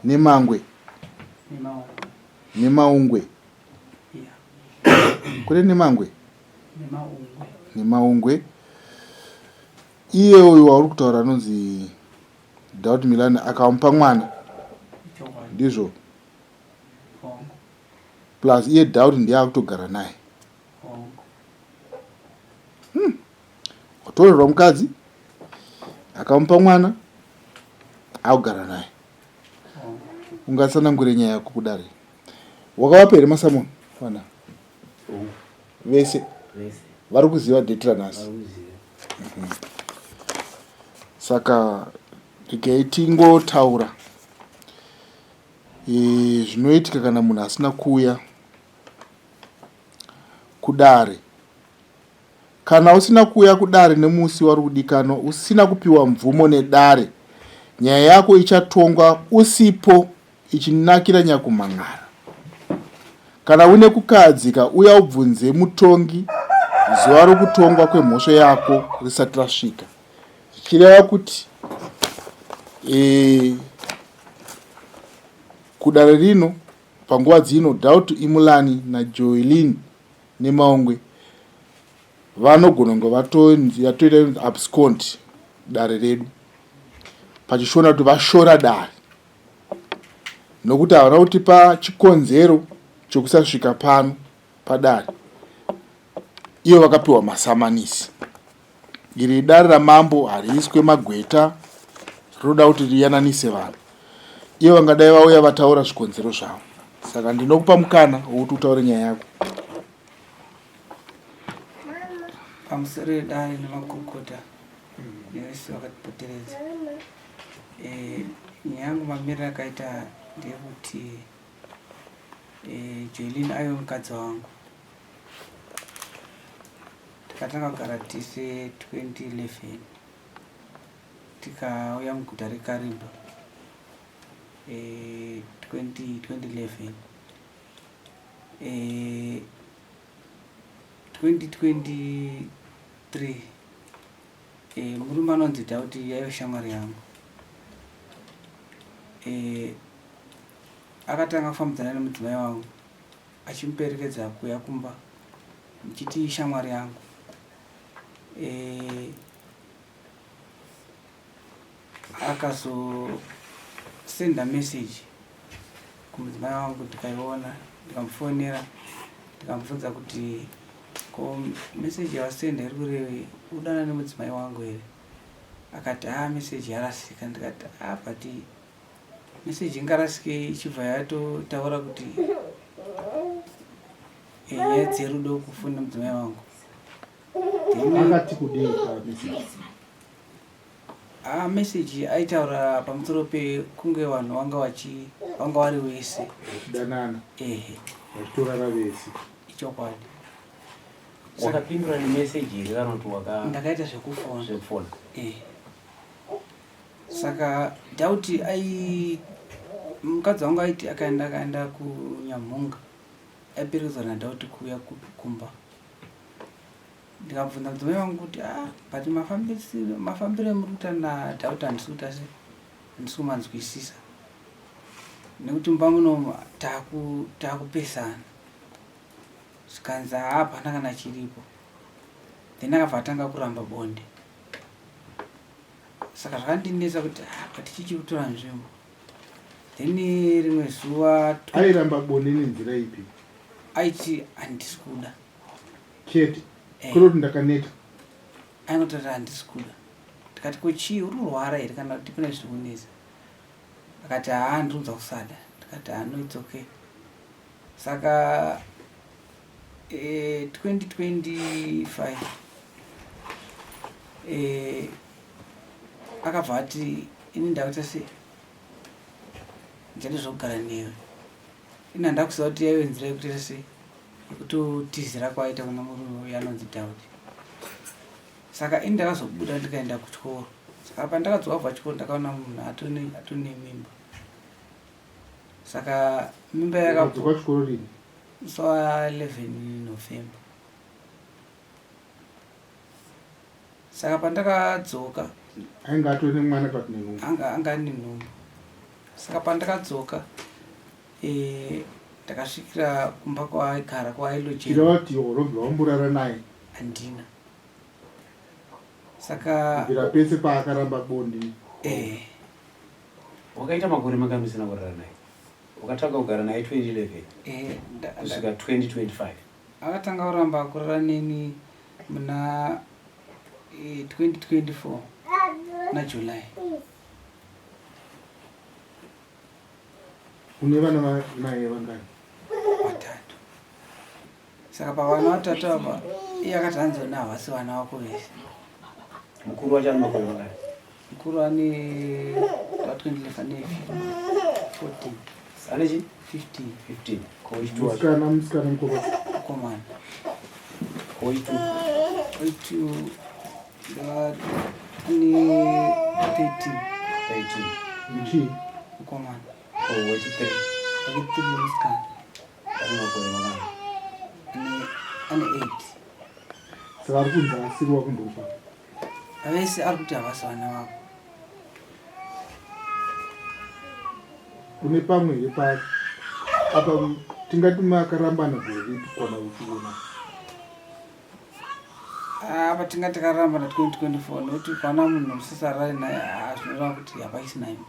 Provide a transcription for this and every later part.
Nemangwe. Nemaungwe. Kune nemangwe? Nemaungwe. Iye uyu wauri kutaura anonzi Doubt Milan akamupa mwana. Ndizvo. Plus iye Doubt ndiye akutogara naye. Watorerwa mukadzi akamupa mwana akugara naye. Ungatsanangure nyaya yako kudare. Wakavapa here masamoni vana? Vese vari kuziva date ranhasi. Saka regai tingotaura zvinoitika kana munhu asina kuuya kudare. Kana usina kuuya kudare nemusi wauri kudikanwa usina kupiwa mvumo nedare, nyaya yako ichatongwa usipo ichinakira nyakumhan'ara. Kana une kukahadzika uya ubvunze mutongi zuva rokutongwa kwemhosva yako risati rasvika. Zvichireva kuti e, kudare rino panguva dzino Doubt Imulani naJoelyn Nemaungwe vanogona kunge vatonzi yatoita inonzi abscond dare redu pachishona kuti vashora dare nokuti havana kutipa chikonzero chokusasvika pano padare ivo vakapiwa masamanisi Iri idare ramambo hariiswe magweta rinoda kuti riyananise vanhu. Ivo vangadai vauya vataura zvikonzero zvavo. Saka ndinokupa mukana wokuti utaure nyaya yako. Pamusoro yedare nemakurukota nevese vakatipoteredza. Eh, nyaya yangu mamiriro akaita ndeyekuti eh, Joelin aive mukadzi wangu. Takatanga kugara tese 2011 tikauya muguta reKariba eh, 2011 eh, 2023 eh, murume anonzi Dauti yaive shamwari yangu eh, akatanga kufambidzana nemudzimai wangu achimuperekedza kuuya kumba ndichiti ishamwari yangu e, akazosenda message kumudzimai wangu ndikaiona ndikamufonera ndikamubvunza kuti ko message yawasenda iri kurevei udana nemudzimai wangu here akati haa message yarasika ndikati ah but Message ingarasike ichibva yatotaura kuti eh, nyaya dzerudo kufunda mudzimai wangu. Akati kudii pamessage? Ah, message aitaura pamusoro pekunge vanhu vanga vachi vanga vari wese vachidanana ehe vachitorara vese ichokwadi. Wakapindura nemessage here kana kuti waka ndakaita zvekufona zvekufona eh Saka doubt ai mukadzi wangu aiti akaenda akaenda kunyamhunga aiperekedzwa nadoubt kuuya kumba ndikabvunza mudzimai wangu kuti ah but mafambiro emuri kuita nadoubt handisi kuita se handisi kumanzwisisa nekuti mumba muno taakupesana zvikanzi haa hapana kana chiripo then akabva atanga kuramba bonde Saka zvakandinetsa kuti ah, but chii chiri kutora nzvimbo. Then rimwe zuva airamba bonde nenzira ipi? Aiti handisi kuda. Chete. Eh. Kuri kuti ndakaneta. Aingotaura handisi kuda. Ndikati ko chii uri kurwara here kana kuti kune zviri kunetsa? Akati haa ndiri kunzwa kusada. Ndikati haa no it's okay. Saka eh, 2025 eh, akabva ati ini ndakuita sei ndichade zvekugara newe ini handakuziva kuti yaive nzira yekutoita sei yekutotizira kwaaita kuna murume uyo anonzi Daudi saka ini ndakazobuda ndikaenda kuchikoro saka pandakadzoka kubva chikoro ndakaona munhu atone mimba saka mimba yakadzoka chikoro rini musi wa 11 November saka pandakadzoka ainge atori nemwana kana kuti nenhumbu anga anga ane nhumbu. Saka pandakadzoka eh, ndakasvikira kumba kwaaigara kwaailojera. Chireva kuti urobva wamborara naye? Handina. Saka kubvira pese paakaramba bonde. Eh. Wakaita makore mangani usina kurara naye? Wakatanga kugara naye 2011 eh, kusvika 2025. Akatanga kuramba kurara neni muna 2024 naJuly. Une vana naye vangani? Vatatu. Saka pavana vatatu apa iye akati hanzi ona havasi vana vako vese. Mukuru wacho ane makore mangani? Mukuru ane 2011 ane 14. Ane chi? 15. 15. Ko wechitu wacho? Musikana, musikana mukoma. Mukomana. Ko wechitu? Wechitu ane 13. 13. Chii? Mukomana. Ko wechi3? Wechi3 musikana. Ane makore mangani? Ane 8. Saka ari kunzi asiri wakundofa. Vese ari kuti havasi vana vako. Une pamwe here pa apa tingati makarambana gore ripi kwana uchiona? Apa tingati takarambana 2024 nekuti pana munhu usisarari naye zvinoreva kuti hapachisina imba.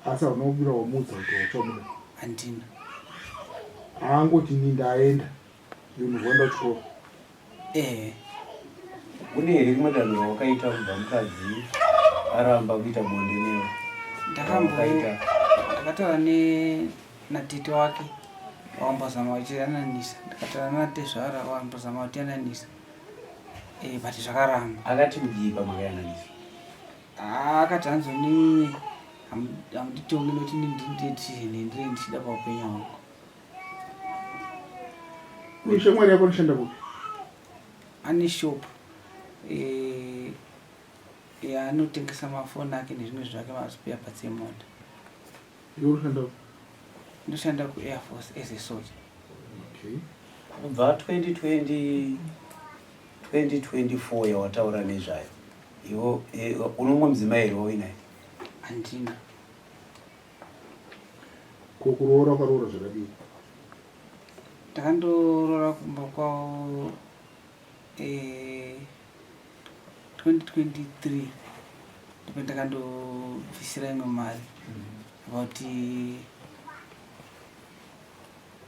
Asi hauna kubira wamuudza kuti wachamuda? Handina. Haangoti ini ndaenda iwe ndobva kuchikoro? Eh. Une here rimwe danho rawakaita kubva mukadzi aramba kuita bonde newe? Ndakamboita, ndakataura natete wake wakambozama vachiyananisa, ndikataura natezvara wakambozama vachiyananisa eh, but zvakaramba. Akati kudii pamakayananisa? Akati hanzi onini hamunditongi nokuti ini ndini decision yandinenge ndichida paupenyu hwangu. Uyu shamwari yako anoshanda kupi? Ane shop eh, yaanotengesa mafoni ake nezvimwe zvake maspare parts emota. Iwe unoshanda kupi? Ndoshanda kuAir Force as a soldier. Okay. Kubva 2020 2024 yawataura nezvayo iwo unomwe mudzimai here wauinaye? Handina. Ko kuroora wakaroora zvakadii? Ndakandoroora kumba kwavo eh, 2023 ndipo ndakandobvisira imwe mari about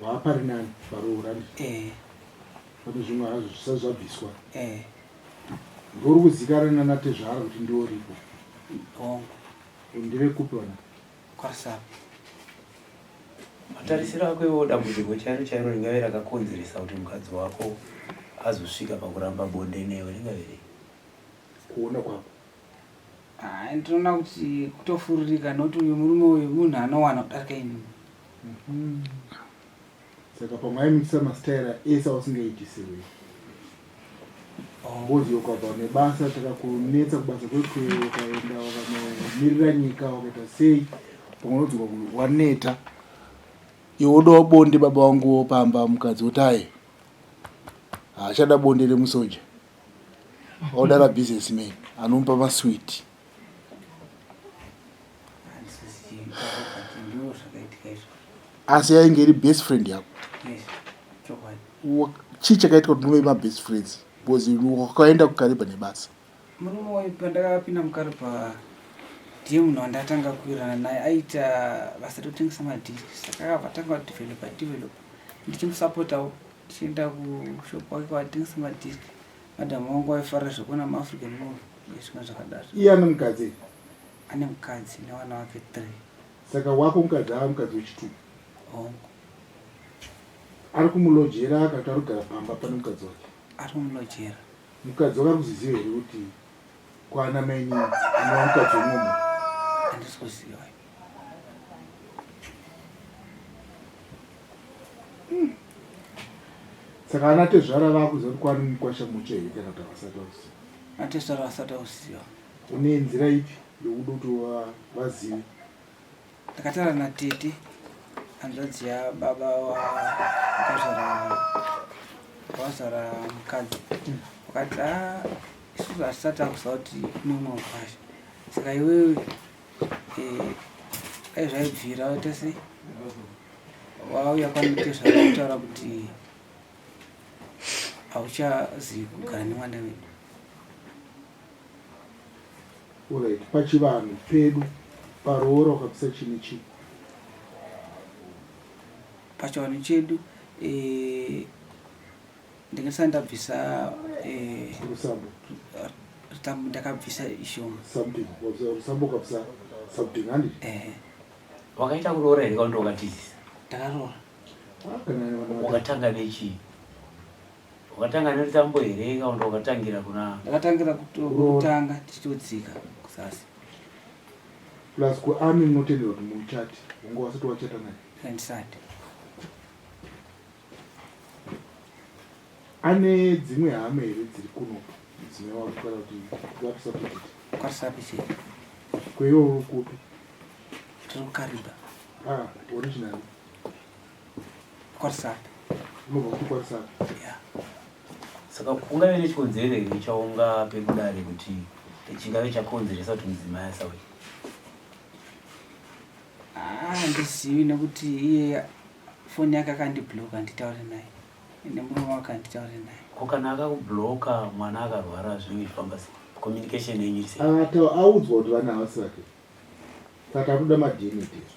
Waapari nani paroora ndi? Eh. Pane zvimwe hazvo zvisati zvabviswa. Eh. Ndori kuzikanwa nanatezvara kuti ndioripo. Hongu. Ndevekupi vana? KwaRusape. Matarisiro ako iwewo dambudziko chairo chairo ringave rakakonzeresa kuti mukadzi wako azosvika pakuramba bonde newe ringave rei? Kuona kwako. Ah, ndinoona kuti kutofuririka nokuti uyu murume uyu munhu anowana kudarika inini. Saka pamwe aimitisa masitaira ese ausingaiti sewe. Ngozi ukabva nebasa takakunetsa kubasa kwekwe ukaenda wakanomirira nyika wakaita sei pamwe unodzoka waneta iwe wodawo bonde baba wangu pamba mukadzi woti ayi haachada bonde remusoja oda rabusinessman anomupa maswiti. Asi yainge iri best friend yako? Chii chakaitika kuti muve mabest friends because wakaenda kuKariba nebasa? Murume wayo pandakapinda muKariba ndiye munhu wandatanga kuwirirana naye, aiita basa rekutengesa madhiski, saka akabva atanga kudevelopa developa ndichimusapotawo tichienda kushop kwake kwatengesa madhiski. Madam wangu waifarira zvekuona maAfrican movie nezvimwe zvakadaro. Iye ane mukadzi? Ane mukadzi nevana vake 3. Saka wako mukadzi ava mukadzi wechitu? Hongu. Ari kumulojera kana kuti ari kugara pamba pane mukadzi wake? Ari kumulojera. Mukadzi wake ari kuziziva here kuti kwana mainini anova mukadzi wemumwe munhu? Handisi kuziva. Saka ana tezvara vakuziva kuti kwane mukwasha mutsva here kana kuti havasati vakuziva? Ana tezvara vasati vakuziva. Une nzira ipi yokuda kuti vazive? Ndakataura natete hanzvadzi yababa wakazvara wazvara mukadzi, wakati a isusu hatisati takuziva kuti kune umwe mukwasha, saka iwewe Dai zvaibvira waita sei wauya kwanotezvara kutaura kuti hauchazivi kugara nemwana wedu. Alright, pachivanhu pedu paroora ukabvisa chii nechii? Pachivanhu chedu eh, ndingasati ndabvisa eh, Rusambo. rutambo ndakabvisa ishoma. Something. Wabvisa rusambo ukabvisa something handi? Eh, Wakaita kuroora here kana kuti wakatizisa? Ndakaroora. Ah, kana vana vata- Wakatanga nechii? Wakatanga nerutambo here kana kuti wakatangira kuna Ndakatangira kutanga tichitodzika kuzasi. Plus kuarmy munotenderwa kuti muchate unga wasati wachata naye. Handisati. Ane dzimwe hama here dziri kuno mudzimai wako kana kuti kwaRusape chete? KwaRusape chete. Ko iwe uri kupi? Tiri kuKariba. Ah, originally. KwaRusape. Unobva kupi kwaRusape? Yeah. Saka ungave nechikonzero here chaungape kudare kuti chingave chakonzeresa kuti mudzimai asauye? Ah, handizivi nekuti iye foni yake akandibloka handitaure naye nemurume wake handitaure naye. Ko kana akakubloka mwana akarwara zvinenge zvichifamba sei? Communication yenyu iri sei? Audzwa kuti vana havasi vake saka takuda maDNA test.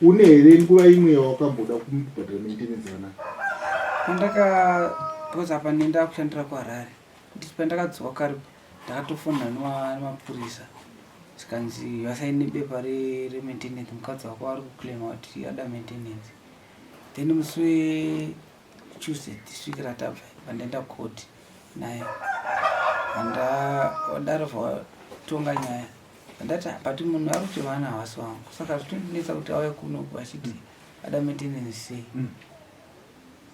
Une here nguva imwe yawakamboda kumubhadhara maintenance vana? Pandaka because apa ndenda kushandira kuHarare nditi pandakadzoka kare ndakatofonera nemapurisa zvikanzi vasaine bepa remaintenance mukadzi wako ari kuclaima kuti ada maintenance then musi wetuesday this week ratabva pandaenda court naye andadaro vatonga nyaya andati but munhu ari kuti vana havasi vangu saka zvitondinetsa kuti auye kuno achiti ada maintenance sei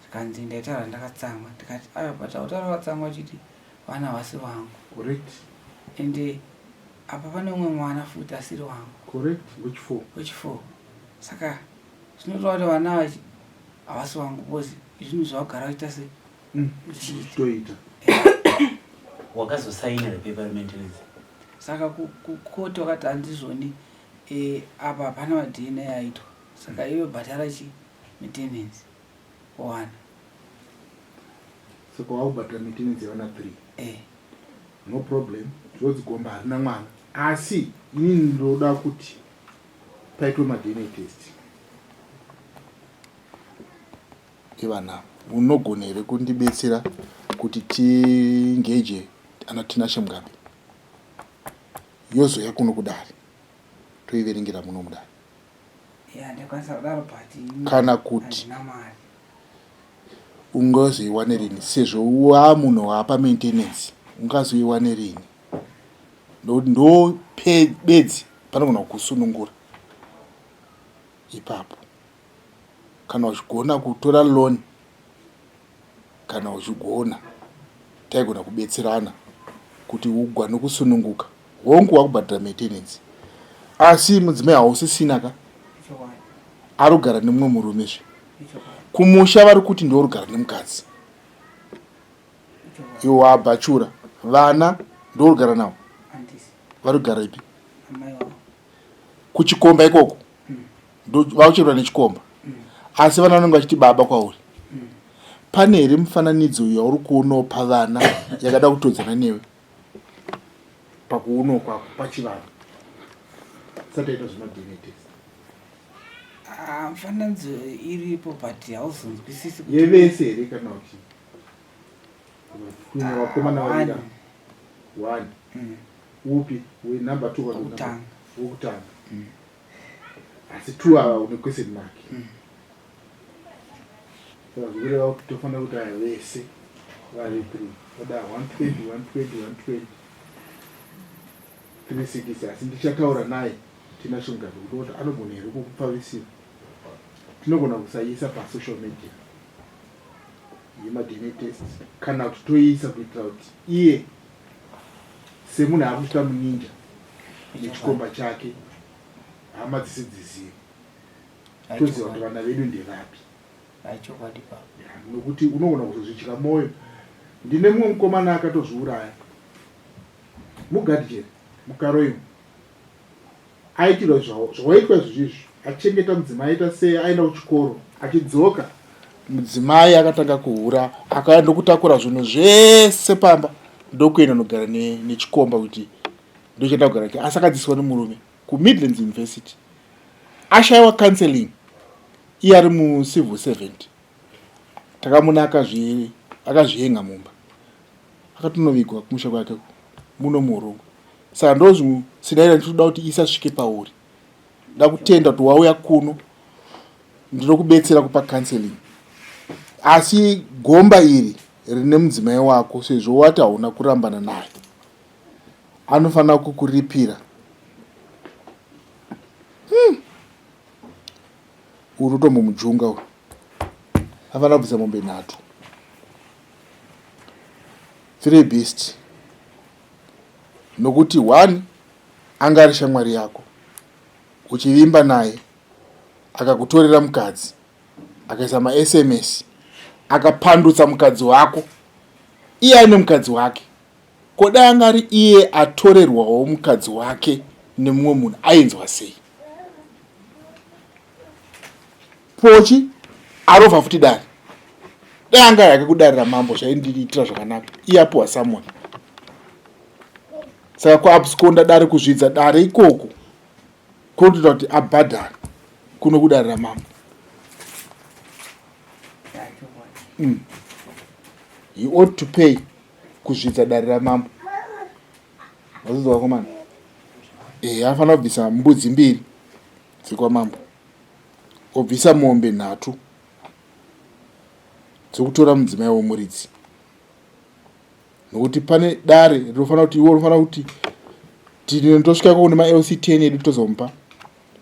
zvikanzi ndaitaura ndakatsamwa ndikati aiwa but autaura wakatsamwa uchiti vana havasi vangu Correct. Ende apa pane umwe mwana futi asiri wangu. Correct. Wechifour. Wechifour. Saka zvinoreva kuti vana ava havasi vangu because zvinhu zvawagara uchiita se uchiita. Wakazosaina here paper remaintenance? Saka kukoti wakati handizvoni eh, apa hapana maDNA aitwa saka iwe bhadhara chi maintenance wana. Saka wakubhadhara maintenance yevana 3? Eh. No problem, zvinonzi gomba harina mwana asi inini ndinoda kuti paitwe maDNA test evana. Unogona here kundibetsera kuti tingeje ana Tinashe Mugabe yozouya kuno kudare toiverengera muno mudare? Yeah, ndakwanisa kudaro but kana kuti handina mari. Ungazoiwane rini sezvo wamunhu waapa maintenance ungazoiwane rini nokuti ndo bedzi panogona kukusunungura ipapo kana uchigona kutora loan kana uchigona taigona kubetserana kuti ugwane kusununguka hongu wakubhadhara maintenance asi mudzimai hausisina ka arugara nemumwe murume zve kumusha vari kuti ndiworugara nemukadzi iwe wabhachura vana ndiworugara navo vari kugara ipi kuchikomba ikoko vakucherwa nechikomba asi vana vanenge vachiti baba kwauri pane here mufananidzo yauri kuonawo pavana yakada kutodzana newe pakuonawo kwako pachivanhu sati aita zvemaDNA test? Ah, mufananidzo iripo but hauzonzwisisi yevese here kana kuti kuine vakomana vaviri one upi wenumber 2 wekutanga wekutanga asi 2 ava une question mark saka zvikureva kuti tofanira kuti aya vese vari 3 toda 120 120 120 360 asi ndichataura naye Tinashe Mugabe kuti oti anogona here kukupfavisira tinogona kusaiisa pasocial media yemaDNA test kana kuti toiisa kuitira kuti iye semunhu akuchita muninja nechikomba chake hama dzese dzizive toziva kuti vana vedu ndevapi nokuti unogona kuzozvidya mwoyo ndine mumwe mukomana akatozviuraya mugadhijeri mukaro imo. Aitirwa zvawaitwa izvozvi izvi, achengeta mudzimai aita sei, aenda kuchikoro, achidzoka mudzimai akatanga kuhura, akauya ndokutakura zvinhu zvese pamba ndokuenda nogara nechikomba kuti ndochienda kugara ke, asi akadzidziswa nemurume kuMidlands University. Ashaiwa counseling iye ari mucivil servant, takamuna akazvienga mumba, akatonovigwa kumusha kwake muno muHurungwe. Saka ndozvisinaira ndinoda kuti isasvike pauri. Ndakutenda kuti wauya kuno, ndinokubetsera kupa counseling, asi gomba iri rine mudzimai wako, sezvo wati hauna kurambana naye, anofanira kukuripira. Uri utombomujunga uyu, anofanira kubvisa mombe nhatu, 3 beast, nokuti one anga ari shamwari yako, uchivimba naye, akakutorera mukadzi, akaisa maSMS, akapandutsa mukadzi wako, iye aine mukadzi wake. Ko dai anga ari iye atorerwawo mukadzi wake nemumwe munhu, ainzwa sei? Pochi arovha futi dare. Dai anga yake kudare ramambo zvaindiitira zvakanaka, iye apiwa summon. Saka kuabsconda dare, kuzvidza dare ikoko kunotoita kuti abhadhare kuno kudare ramambo. He ought to pay kuzvidza dare ramambo. Vazodza vakomana, anofanira kubvisa mbudzi mbiri dzekwamambo, obvisa mombe nhatu dzekutora mudzimai wemuridzi, nokuti pane dare rinofanira kuti iwe unofanira kuti tinotosvika ikoko nema-LC 10 edu tozomupa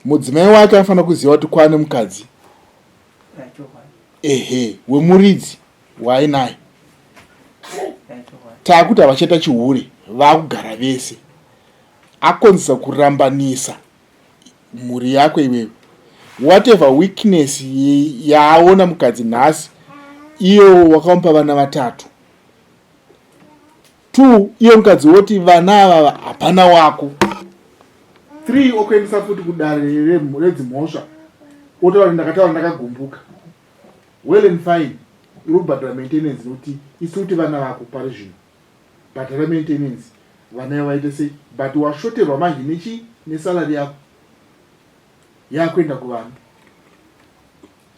mudzimai wake. Anofanira kuziva kuti kwane mukadzi, ehe, wemuridzi waainaye. Taakuti havachaita chihure, vaakugara vese. Akonzesa kurambanisa mhuri yako iwewe. Whatever weakness yaaona mukadzi nhasi, iyo wakamupa vana vatatu, 2, iyo mukadzi woti vana ava hapana wako, 3, okuendesa futi kudare redzimhosva, otaura ndakataura ndakagumbuka. Well and fine, uri kubhadhara maintenance, nokuti isu kuti vana vako pari zvino, bhadhara maintenance, vana ivo vaite sei, but washoterwa manje nechi nesalary yako yakuenda kuvana.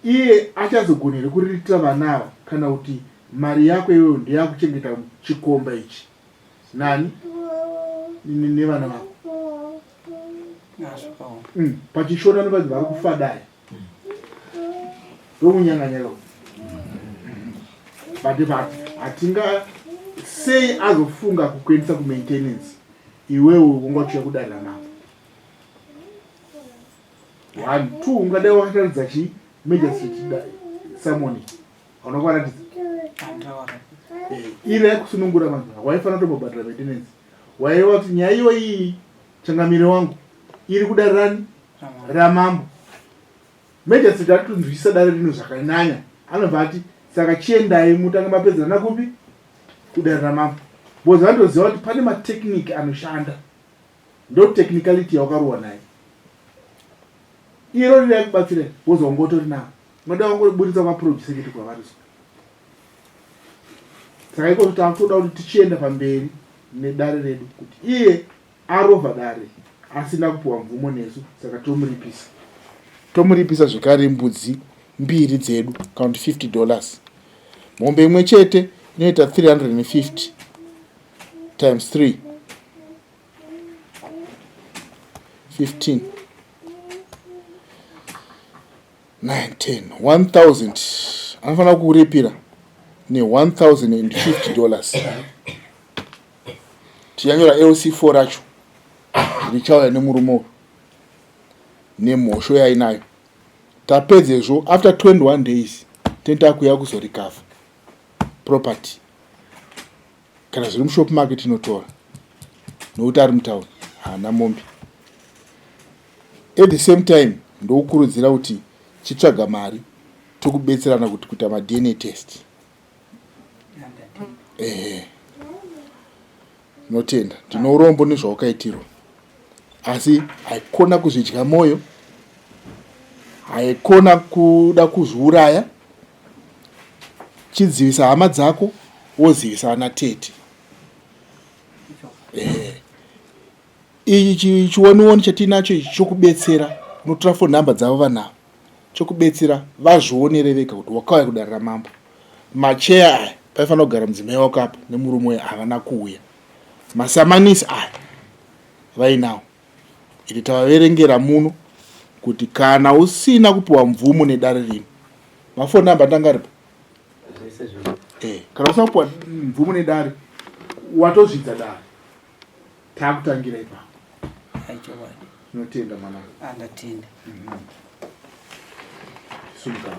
Iye achazogona here kuriritira vana ava, kana kuti mari yako iweyo ndeyakuchengeta chikomba ichi nani nevana vako? Pachishona nopanzi vari kufadaya, ndokunyanganyaka, but hatinga sei azofunga kukuendesa kumaintenance iwewe unga uchiuya kudare ramambo? 1, 2, ungadai wakataridza chi magistrate summon, hauna kuvaratidza. Iri yaikusunungura manje, waifanira kutombobhadhara maintenance. Waireva kuti nyaya iyoyi, changamire wangu, iri kudarirani ramambo. Magistrate atitonzwisisa dare rino zvakanyanya, anobva ati saka chiendai mutange mapedzerana kupi? Kudare ramambo, because vanotoziva kuti pane matechnique anoshanda. Ndo technicality yawakarohwa nayo iro riri yakubatsira, because wanga utori navo, ungada wangoburitsa kwaproducer kwavari. So saka ikozo takutoda kuti tichienda pamberi nedare redu, kuti iye arovha dare asina kupiwa mvumo nesu, saka tomuripisa, tomuripisa zvekare mbudzi mbiri dzedu, kana kuti $50. Mombe imwe chete inoita 350 times 3, 15, 9, 10, 1000. Anofanira kuripira ne$1050. Tichanyora LC4 racho richauya nemurume uyu nemhosho yainayo. Tapedzezvo, after 21 days tenda kuya kuzorecover property. Kana zviri mushop make tinotora, nokuti ari mutauni, haana mombe. At the same time ndokukurudzira kuti chitsvaga mari, tokubetserana kuti kuita maDNA test. Ehe, notenda, ndine urombo nezvawakaitirwa. Asi haikona kuzvidya mwoyo, haikona kuda kuzviuraya. Chidzivisa hama dzako wozivisa ana tete. Eh. Ichi chionioni chatinacho ichi chokubetsera, unotora phone number dzavo vanavo chokubetsera vazvionere vega kuti wakauya kudare ramambo. Macheya aya paifanira kugara mudzimai wako apa nemurume uya havana kuuya. Masamanisi aya vainawo iri tavaverengera muno kuti kana usina kupiwa mvumo nedare rino mafoni namba ndanga aripo eh, kana usina kupiwa mvumo nedare watozvidza dare takutangira ipapo. Tinotenda mwana. Ah, ndatenda. Sumuka.